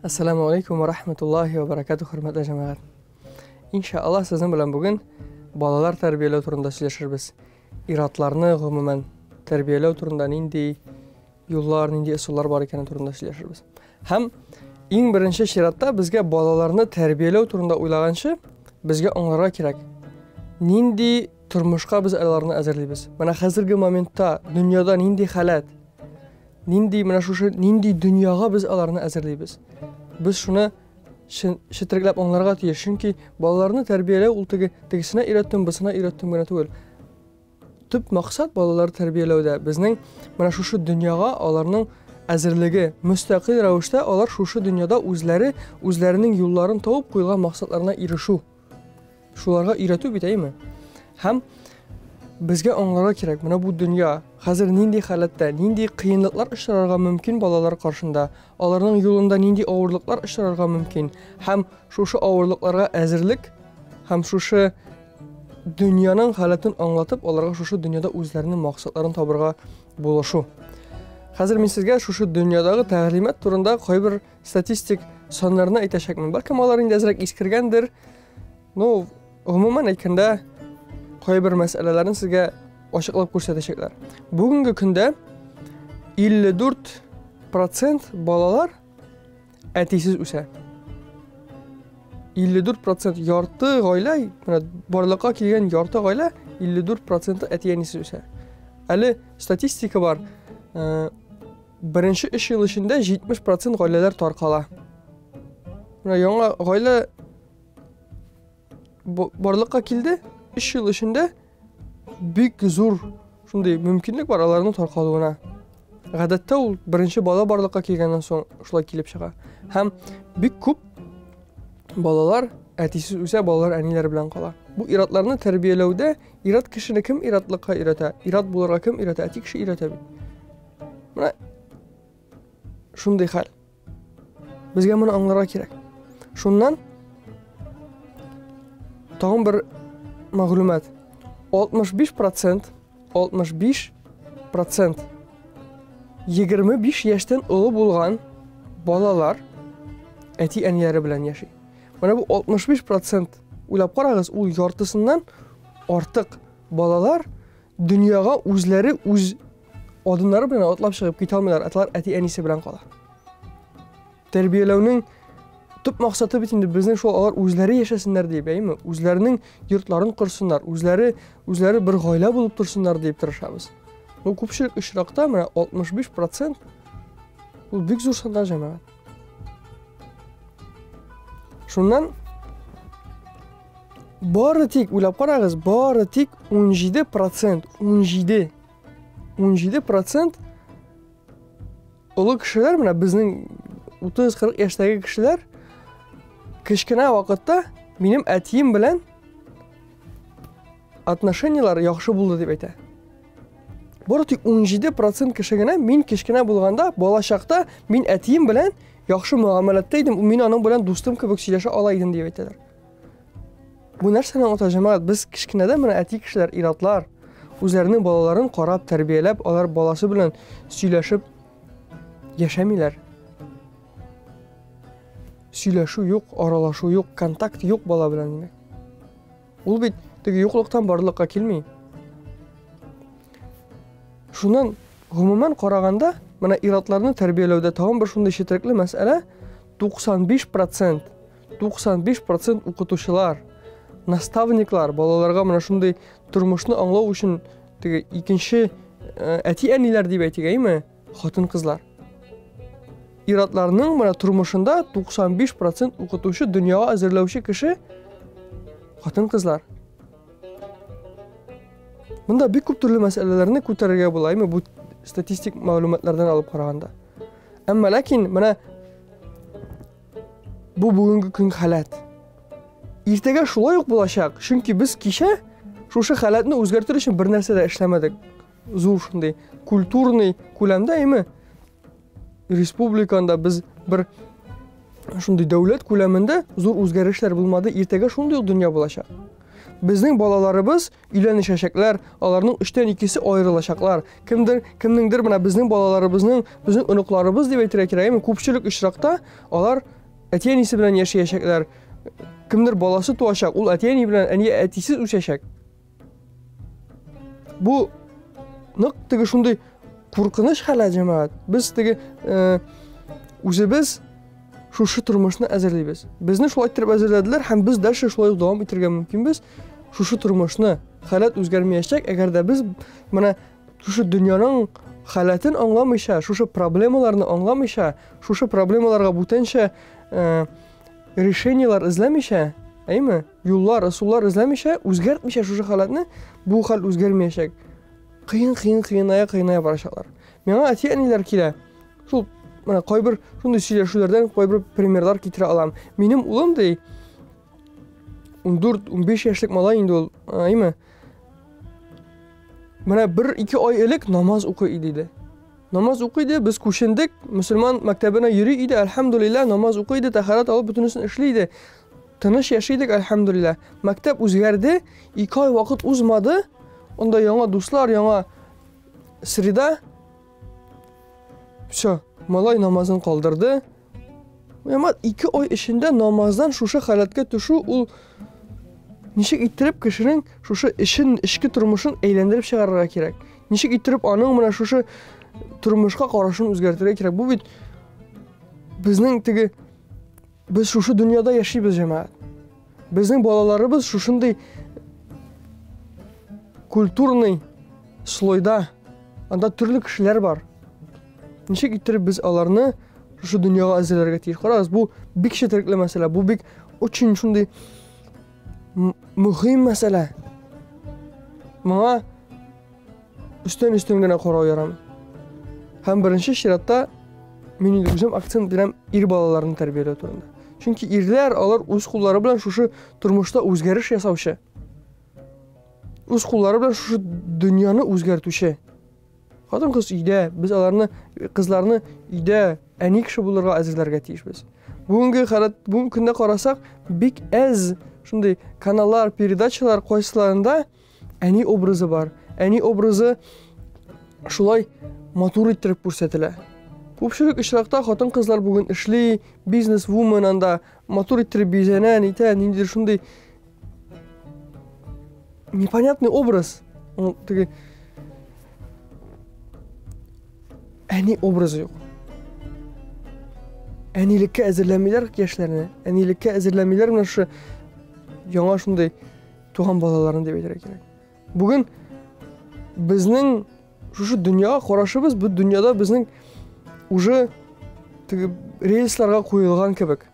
Ассаламу алейкум ва рахматуллахи ва баракатух, хөрмәтле җәмәгать. Иншалла, сезнең белән бүген балалар тәрбияләү турында сөйләшербез. Иратларны гомумән тәрбияләү турында нинди юллар, нинди ысуллар бар икәне турында сөйләшербез. Һәм иң беренче чиратта безгә балаларны тәрбияләү турында уйлаганчы, безгә аңларга кирәк. Нинди тормышка без аларны әзерлибез? Менә хәзерге моментта дөньяда нинди халәт? Нинди менә шушы нинди дөньяга без аларны әзерлибез? Без шуны четерекләп аңларга тиеш, чөнки балаларны тәрбияләү ул теге тегесенә өйрәттем, бусына өйрәттем генә түгел. Төп максат балалар тәрбияләүдә безнең менә шушы дөньяга аларның әзерлеге, мөстәкыйль рәвештә алар шушы дөньяда үзләре үзләренең юлларын табып куелган максатларына ирешү. Шуларга өйрәтү бит, әйме? Һәм безгә аңларга кирәк, менә бу дөнья хәзер нинди халәттә, нинди кыенлыклар очрарга мөмкин балалар каршында, аларның юлында нинди авырлыклар очрарга мөмкин, һәм шушы авырлыкларга әзерлек һәм шушы дөньяның халәтен аңлатып, аларга шушы дөньяда үзләренең максатларын табырга булышу. Хәзер мин сезгә шушы дөньядагы тәгълимат турында кайбер статистик саннарны әйтәчәкмен. Бәлкем алар инде әзрәк искергәндер. Ну, гомумән әйткәндә, кайбер мәсьәләләрне сезгә ачыклап күрсәтәчәкләр. Бүгенге көндә 54% балалар әтисез үсә. 54% ярты гаилә, менә барлыкка килгән ярты гаилә 54% әти-әнисез үсә. Әле статистика бар. Беренче 3 ел эчендә 70% гаиләләр таркала. Менә яңа гаилә барлыкка килде, 3 ел эчендә бик зур шундый мөмкинлек бар аларның таркалуына. Гадәттә ул беренче бала барлыкка килгәннән соң шулай килеп чыга. Һәм бик күп балалар әтисез үсә, балалар әниләре белән кала. Бу иратларны тәрбияләүдә ират кешене кем иратлыкка өйрәтә? Ират булырга кем өйрәтә? Әти кеше өйрәтә бит. Менә шундый хәл. Безгә моны аңларга кирәк. Шуннан тагын бер мәгълүмат. 65%, 65% 25 яшьтән олы булган балалар әти-әниләре белән яши. Менә бу 65% уйлап карагыз, ул яртысыннан артык балалар дөньяга үзләре үз адымнары белән атлап чыгып китә алмыйлар, атлар әти-әнисе белән кала. Тәрбияләүнең төп максаты бит инде безнең шул алар үзләре яшәсеннәр дип, әйеме? Үзләренең йортларын корсыннар, үзләре үзләре бер гаилә булып торсыннар дип тырышабыз. Ну, күпчелек очракта менә 65% ул бик зур саннар җәмәгать. Шуннан бары тик уйлап карагыз, бары тик 17%, 17 17% олы кешеләр, менә безнең 30-40 яшьтәге кешеләр кечкенә вакытта минем әтием белән отношенияләр яхшы булды дип әйтә. Бары тик 17% кеше генә мин кечкенә булганда, балачакта мин әтием белән яхшы мөгамәләттә идем, мин аның белән дустым кебек сөйләшә ала идем дип әйтәләр. Бу нәрсәне аңлата, җәмәгать? Без кечкенәдән менә әти кешеләр, ир-атлар үзләренең балаларын карап, тәрбияләп, алар баласы белән сөйләшеп яшәмиләр. Сөйләшү юк, аралашу юк, контакт юк бала белән димәк. Ул бит теге юклыктан барлыкка килми. Шуннан гомумән караганда, менә ир-атларны тәрбияләүдә тагын бер шундый четерекле мәсьәлә 95% 95% укытучылар, наставниклар балаларга менә шундый тормышны аңлау өчен теге икенче әти-әниләр дип әйтик, әйме? Хатын-кызлар. Ир-атларның менә тормышында 95% укытучы, дөньяга әзерләүче кеше хатын-кызлар. Монда бик күп төрле мәсьәләләрне күтәрергә була, әйме, бу статистик мәгълүматлардан алып караганда. Әмма ләкин менә бу бүгенге көн халәт. Иртәгә шулай ук булачак, чөнки без кичә шушы халәтне үзгәртер өчен бер нәрсә дә эшләмәдек. Зур шундый культурный күләмдә, әйме? Республиканда без бер шундый дәүләт күләмендә зур үзгәрешләр булмады, иртәгә шундый ук дөнья булачак. Безнең балаларыбыз өйләнешәчәкләр, аларның өчтән икесе аерылачаклар. Кемдер, кемнеңдер менә безнең балаларыбызның, безнең оныкларыбыз дип әйтергә кирәк, әмма күпчелек очракта алар әти-әнисе белән яшәячәкләр. Кемдер баласы туачак, ул әти-әни белән, әни әтисез үсәчәк. Бу нык теге шундый куркыныч халәт, җәмәгать. Без теге э, үзебез шушы тормышны әзерлибез. Безне шулай иттереп әзерләделәр һәм без дальше шулай ук дәвам итәргә мөмкинбез. Шушы тормышны халәт үзгәрмәячәк, әгәр дә без менә шушы дөньяның халәтен аңламыйча, шушы проблемаларны аңламыйча, шушы проблемаларга бүтәнчә э, решениелар эзләмичә, әйме? Юллар, ысуллар эзләмичә, үзгәртмичә шушы халәтне, бу хәл үзгәрмәячәк. Кыен, кыен, кыеная, кыеная барачаклар. Миңа әти-әниләр килә. Шул менә кайбер шундый сөйләшүләрдән кайбер примерлар китерә алам. Минем улым ди 14-15 яшьлек малай инде ул, әйме? Менә бер-ике ай элек намаз укый иде диде. Намаз укый иде, без күчендек, мөселман мәктәбенә йөри иде, әлхәмдулилләһ, намаз укый иде, тәһарәт алып бөтенесен эшли иде. Тыныч яши идек, әлхәмдулилләһ. Мәктәп үзгәрде, ике ай вакыт узмады, анда яңа дуслар, яңа среда. Все, малай намазын калдырды. Әмма ике ай эчендә намаздан шушы халәткә төшү ул ничек иттереп кешенең шушы эшен, эчке тормышын әйләндереп чыгарырга кирәк. Ничек иттереп аның менә шушы тормышка карашын үзгәртергә кирәк. Бу бит безнең теге без шушы дөньяда яшибез, җәмәгать. Безнең балаларыбыз шушындый культурный слойда, анда төрле кешеләр бар. Ничек иттереп без аларны шушы дөньяга әзерләргә тиеш? Карагыз, бу бик четерекле мәсьәлә, бу бик очень шундый мөһим мәсьәлә. Моңа өстән-өстән генә карау ярамый. Һәм беренче чиратта мин инде үзем акцент бирәм ир балаларны тәрбияләү турында. Чөнки ирләр алар үз куллары белән шушы тормышта үзгәреш ясаучы. Үз куллары белән шушы дөньяны үзгәртүче. Хатын-кыз өйдә, без аларны, кызларны өйдә әни кеше булырга әзерләргә тиешбез. Бүгенге халәт, бүгенге көндә карасак, бик әз шундый каналлар, передачалар кайсыларында әни образы бар. Әни образы шулай матур иттереп күрсәтелә. Күпчелек очракта хатын-кызлар бүген эшли, бизнес-вумен анда матур иттереп бизәнә, нитә, ниндидер шундый непонятный образ. Ул теге әни образы юк. Әнилеккә әзерләмиләр яшьләрне. Әнилеккә әзерләмиләр менә шушы яңа шундый туган балаларын дип әйтергә кирәк. Бүген безнең шушы дөньяга карашыбыз, бу дөньяда безнең уже теге рельсларга куелган кебек.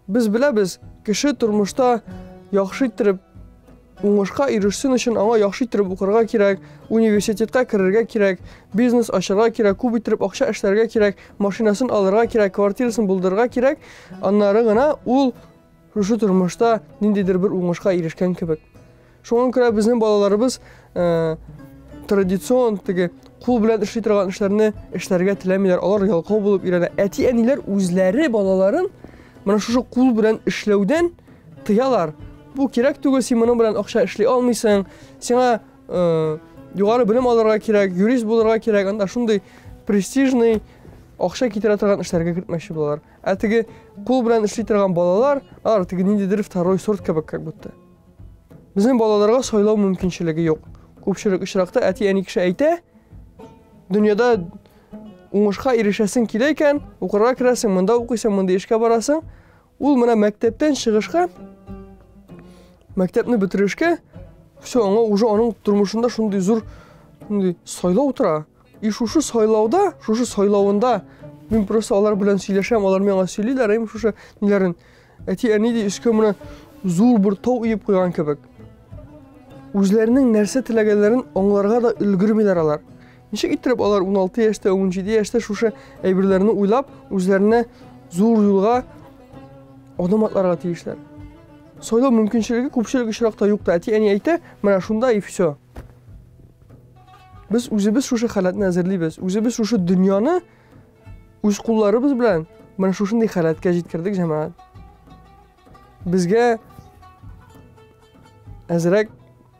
Без беләбез, кеше тормышта яхшы иттереп уңышка ирешсен өчен аңа яхшы иттереп укырга кирәк, университетка керергә кирәк, бизнес ачарга кирәк, күп иттереп акча эшләргә кирәк, машинасын алырга кирәк, квартирасын булдырырга кирәк, аннары гына ул шушы тормышта ниндидер бер уңышка ирешкән кебек. Шуңа күрә безнең балаларыбыз э, традицион теге кул белән эшли торган эшләрне эшләргә теләмиләр. Алар ялкау булып өйрәнә. Әти-әниләр үзләре балаларын менә шушы кул белән эшләүдән тыялар. Бу кирәк түгел, син моның белән акча эшли алмыйсың. Сиңа э, югары белем алырга кирәк, юрист булырга кирәк. Анда шундый престижный акча китерә торган эшләргә кертмәкче булалар. Ә теге кул белән эшли торган балалар, алар теге ниндидер второй сорт кебек как будто. Безнең балаларга сайлау мөмкинчелеге юк. Күпчелек очракта әти-әни кеше әйтә, дөньяда уңышка ирешәсең килә икән, укырга керәсең, монда укыйсың, мондый эшкә барасың. Ул менә мәктәптән чыгышка, мәктәпне бетерешкә, все, аңа уже аның тормышында шундый зур шундый сайлау тора. И шушы сайлауда, шушы сайлавында мин просто алар белән сөйләшәм, алар миңа сөйлиләр, әйме шушы ниләрен. Әти-әни ди өскә менә зур бер тау өеп куйган кебек. Үзләренең нәрсә теләгәннәрен аңларга да өлгермиләр алар. Ничек иттереп алар 16 яшьтә, 17 яшьтә шушы әйберләрне уйлап, үзләренә зур юлга адым атларга тиешләр. Сайлау мөмкинчелеге күпчелек очракта юк та. Әти-әни әйтә, менә шунда и все. Без үзебез шушы халәтне әзерлибез. Үзебез шушы дөньяны үз кулларыбыз белән менә шушындый халәткә җиткердек, җәмәгать. Безгә Әзрәк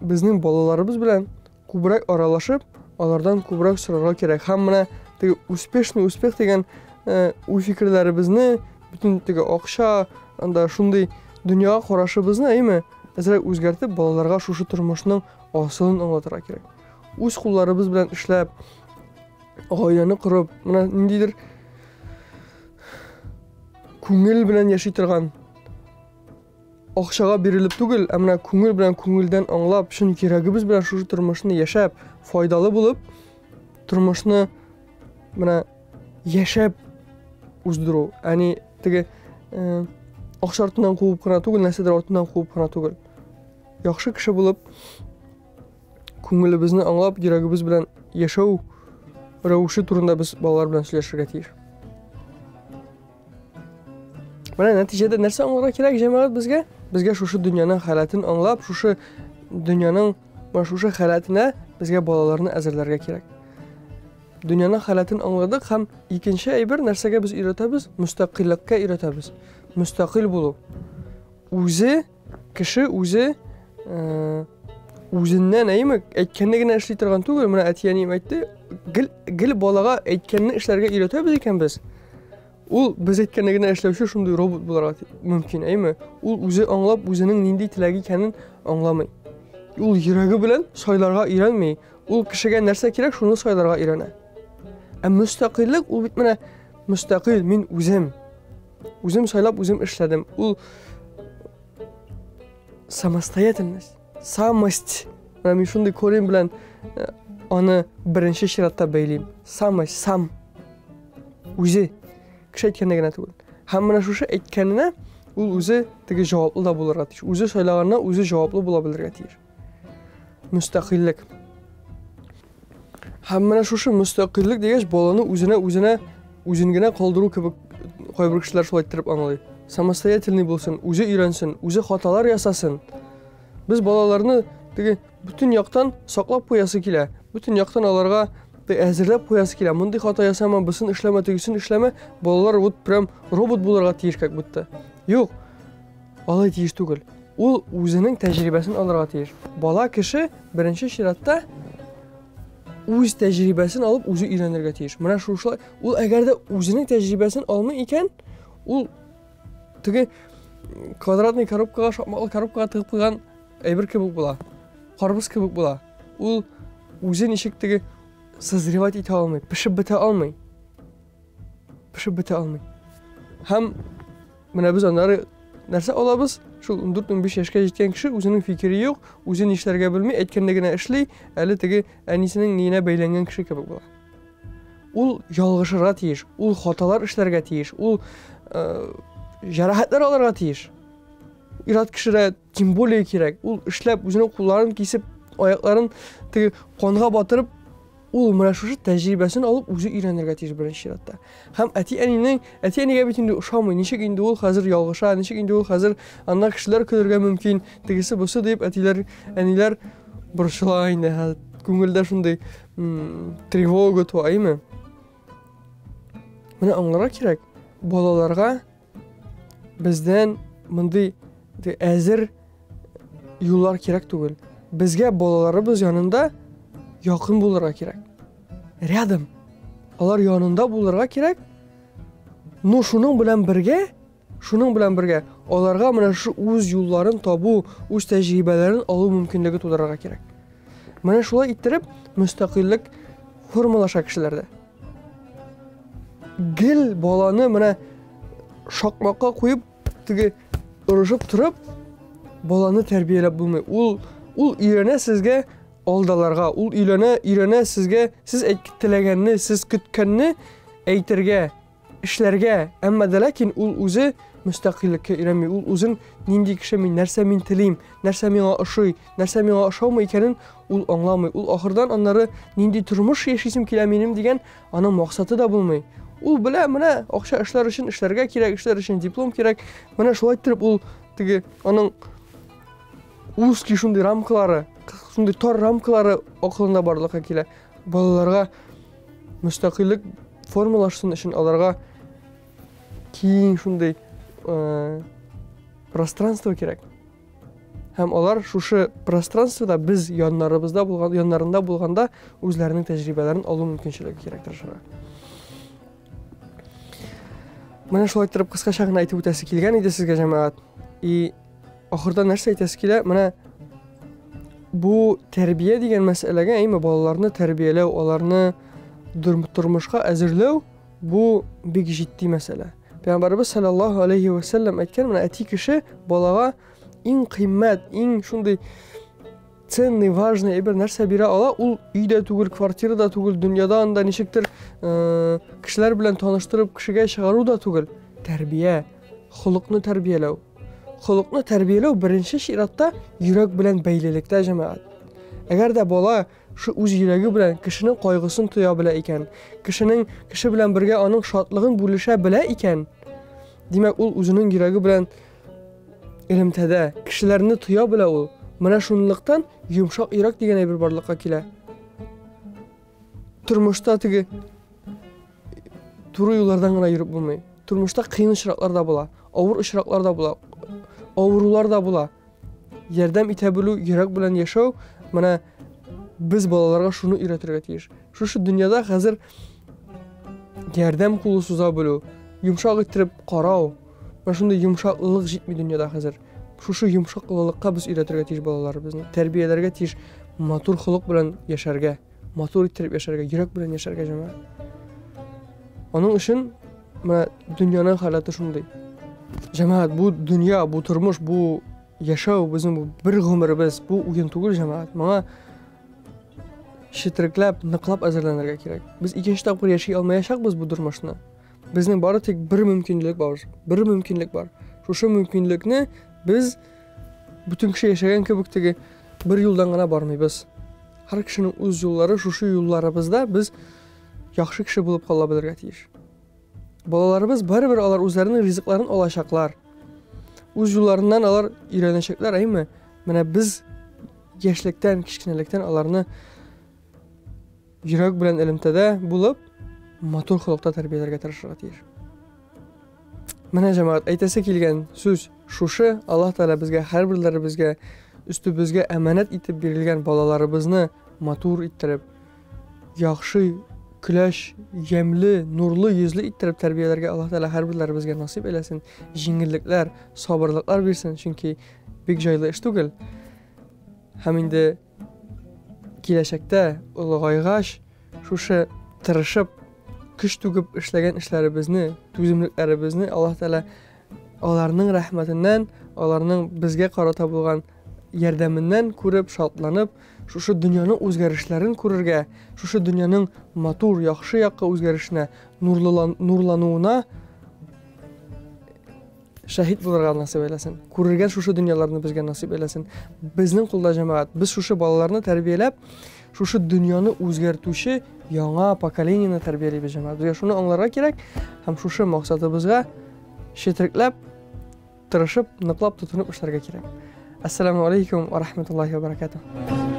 безнең балаларыбыз белән күбрәк аралашып, алардан күбрәк сорарга кирәк. Һәм менә теге успешный успех дигән э, уй-фикерләребезне, бөтен теге акча, анда шундый дөньяга карашыбызны, әйме, әзрәк үзгәртеп, балаларга шушы тормышның асылын аңлатырга кирәк. Үз кулларыбыз белән эшләп, гаиләне корып, менә ниндидер күңел белән яши торган акчага бирелеп түгел, ә менә күңел белән күңелдән аңлап, чын йөрәгебез белән шушы тормышны яшәп, файдалы булып, тормышны менә яшәп уздыру. Әни теге э, акча артыннан куып кына түгел, нәрсәдер артыннан куып кына түгел. Яхшы кеше булып, күңелебезне аңлап, йөрәгебез белән яшәү рәвеше турында без балалар белән сөйләшергә тиеш. Менә нәтиҗәдә нәрсә аңларга кирәк җәмәгать безгә? Безгә шушы дөньяның халәтен аңлап, шушы дөньяның менә шушы халәтенә безгә балаларны әзерләргә кирәк. Дөньяның халәтен аңладык һәм икенче әйбер нәрсәгә без өйрәтәбез? Мөстәкыйльлеккә өйрәтәбез. Мөстәкыйль булу. Үзе кеше үзе э, үзеннән әйме әйткәнне генә эшли торган түгел. Менә әти-әнием әйтте, гел гел балага әйткәнне эшләргә өйрәтәбез икән без. Ул без әйткәнне генә эшләүче шундый робот булырга мөмкин, әйме? Ул үзе аңлап, үзенең нинди теләге икәнен аңламый. Ул йөрәге белән сайларга өйрәнми. Ул кешегә нәрсә кирәк, шуны сайларга өйрәнә. Ә мөстәкыйльлек ул бит менә мөстәкыйль, мин үзем. Үзем сайлап, үзем эшләдем. Ул самостоятельность, самость. Менә мин шундый корень белән э, аны беренче чиратта бәйлим. Самость, сам. Үзе. Кеше әйткәндә генә түгел. Һәм менә шушы әйткәненә ул үзе теге җаваплы да булырга тиеш. Үзе сайлаганына үзе җаваплы була белергә тиеш. Мөстәкыйльлек. Һәм менә шушы мөстәкыйльлек дигәч, баланы үзенә үзенә үзен генә калдыру кебек кайбер кешеләр шулай иттереп аңлый. Самостоятельный булсын, үзе өйрәнсен, үзе хаталар ясасын. Без балаларны теге бөтен яктан саклап куясы килә. Бөтен яктан аларга әзерләп куясы килә. Мондый хата ясама, бусын эшләмә, тегесен эшләмә. Балалар вот прям робот булырга тиеш как будто. Юк. Алай тиеш түгел. Ул үзенең тәҗрибәсен алырга тиеш. Бала кеше беренче чиратта үз тәҗрибәсен алып үзе өйрәнергә тиеш. Менә шушылай, ул әгәр дә үзенең тәҗрибәсен алмый икән, ул теге квадратный коробкага, шакмаклы коробкага тыгып куйган әйбер кебек була. Карбыз кебек була. Ул үзе ничек теге созревать итә алмый, пешеп бетә алмый. Пешеп бетә алмый. Һәм Менә без аннары нәрсә алабыз? Шул 14-15 яшькә җиткән кеше үзенең фикере юк, үзе нишләргә белми, әйткәнне генә эшли, әле теге әнисенең ниенә бәйләнгән кеше кебек була. Ул ялгышырга тиеш, ул хаталар эшләргә тиеш, ул э, җәрәхәтләр алырга тиеш. Ир-ат кешегә тем более кирәк. Ул эшләп, үзенең кулларын кисеп, аякларын теге канга батырып Ул менә шушы тәҗрибәсен алып үзе өйрәнергә тиеш беренче чиратта. Һәм әти-әнинең, әти-әнигә бит инде ошамый, ничек инде ул хәзер ялгыша, ничек инде ул хәзер аннан кешеләр көлергә мөмкин, тегесе бусы дип әтиләр, әниләр борчыла инде. Күңелдә шундый тревога туа, әйме? Менә аңларга кирәк, балаларга бездән мондый әзер юллар кирәк түгел. Безгә балаларыбыз янында якын булырга кирәк. Рядом. Алар янында булырга кирәк. Но шуның белән бергә, шуның белән бергә аларга менә шу үз юлларын табу, үз тәҗрибәләрен алу мөмкинлеге тудырырга кирәк. Менә шулай иттереп мөстәкыйльлек формалаша кешеләрдә. Гел баланы менә шакмакка куеп теге орышып торып баланы тәрбияләп булмый. Ул ул өйрәнә сезгә алдаларга, ул өйләнә, өйрәнә сезгә сез әйт теләгәнне, сез көткәнне әйтергә, эшләргә. Әмма дә ләкин ул үзе мөстәкыйльлеккә өйрәнми. Ул үзен нинди кеше мин, нәрсә мин телим, нәрсә миңа ошый, нәрсә миңа ошамый икәнен ул аңламый. Ул ахырдан аннары нинди тормыш яшисем килә минем дигән аның максаты да булмый. Ул белә, менә акча эшләр өчен эшләргә кирәк, эшләр өчен диплом кирәк. Менә шулай иттереп ул теге аның узкий шундый рамкалары, шундый тар рамкалары акылында барлыкка килә. Балаларга мөстәкыйльлек формалашсын өчен аларга киң шундый э, пространство кирәк. Һәм алар шушы пространствода без яннарыбызда булган, яннарында булганда үзләренең тәҗрибәләрен алу мөмкинчелеге кирәк тырышырга. Менә шулай иттереп кыскача гына әйтеп үтәсе килгән иде сезгә, җәмәгать. И ахырда нәрсә әйтәсе килә? Менә бу тәрбия дигән мәсьәләгә, әйме, балаларны тәрбияләү, аларны тормышка әзерләү бу бик җитди мәсьәлә. Пәйгамбәребез саллаллаһу алейхи ва саллям әйткән, менә әти кеше балага иң кыйммәт, иң шундый ценный, важный әйбер нәрсә бирә ала, ул өйдә түгел, квартирада түгел, дөньяда анда ничектер э, кешеләр белән таныштырып кешегә чыгару да түгел. Тәрбия, холыкны тәрбияләү. Холыкны тәрбияләү беренче чиратта йөрәк белән бәйлелектә, җәмәгать. Әгәр дә бала шу үз йөрәге белән кешенең кайгысын тоя белә икән, кешенең кеше белән бергә аның шатлыгын бүлешә белә икән, димәк, ул үзенең йөрәге белән элемтәдә, кешеләрне тоя белә ул. Менә шунлыктан йомшак йөрәк дигән әйбер барлыкка килә. Тормышта теге туры юллардан гына йөреп булмый. Тормышта кыен очраклар да була, авыр очраклар да була, авырулар да була. Ярдәм итә белү, йөрәк белән яшәү, менә без балаларга шуны өйрәтергә тиеш. Шушы дөньяда хәзер ярдәм кулы суза белү, йомшак иттереп карау, менә шундый йомшаклылык җитми дөньяда хәзер. Шушы йомшаклылыкка без өйрәтергә тиеш балаларыбызны, тәрбияләргә тиеш матур холык белән яшәргә, матур иттереп яшәргә, йөрәк белән яшәргә җәмәгать. Аның өчен менә дөньяның халәте шундый. Җәмәгать, бу дөнья, бу тормыш, бу яшәү безнең бу бер гомеребез, бу уен түгел, җәмәгать. Моңа четерекләп, ныклап әзерләнергә кирәк. Без икенче тапкыр яши алмаячакбыз бу тормышны. Безнең бары тик бер мөмкинлек бар, бер мөмкинлек бар. Шушы мөмкинлекне без бөтен кеше яшәгән кебек теге бер юлдан гына бармыйбыз. Һәр кешенең үз юллары, шушы юлларыбызда без яхшы кеше булып кала белергә тиеш. Балаларыбыз барыбер алар үзләренең ризыкларын алачаклар. Үз юлларыннан алар өйрәнәчәкләр, әйме? Менә без яшьлектән, кечкенәлектән аларны йөрәк белән элемтәдә булып, матур холыкта тәрбияләргә тырышырга тиеш. Менә җәмәгать, әйтәсе килгән сүз шушы. Аллаһ Тәгалә безгә һәрберләребезгә өстебезгә әманәт итеп бирелгән балаларыбызны матур иттереп, яхшы, көләч, ямьле, нурлы йөзле иттереп тәрбияләргә Аллаһ Тәгалә һәрберләребезгә насыйп әйләсен, җиңеллекләр, сабырлыклар бирсен, чөнки бик җайлы эш түгел. Һәм инде киләчәктә олыгайгач, шушы тырышып, көч түгеп эшләгән эшләребезне, түземлекләребезне Аллаһ Тәгалә аларның рәхмәтеннән, аларның безгә карата булган ярдәменнән күреп, шатланып, шушы дөньяның үзгәрешләрен күрергә, шушы дөньяның матур, яхшы якка үзгәрешенә, нурлануына шәһит булырга насыйп әйләсен. Күрергә шушы дөньяларны безгә насыйп әйләсен. Безнең кулда җәмәгать, без шушы балаларны тәрбияләп, шушы дөньяны үзгәртүче яңа поколениене тәрбиялибез җәмәгать. Безгә шуны аңларга кирәк һәм шушы максатыбызга четерекләп, тырышып, ныклап тотынып эшләргә кирәк. Ассаламу алейкум ва рахматуллахи ва баракатуh.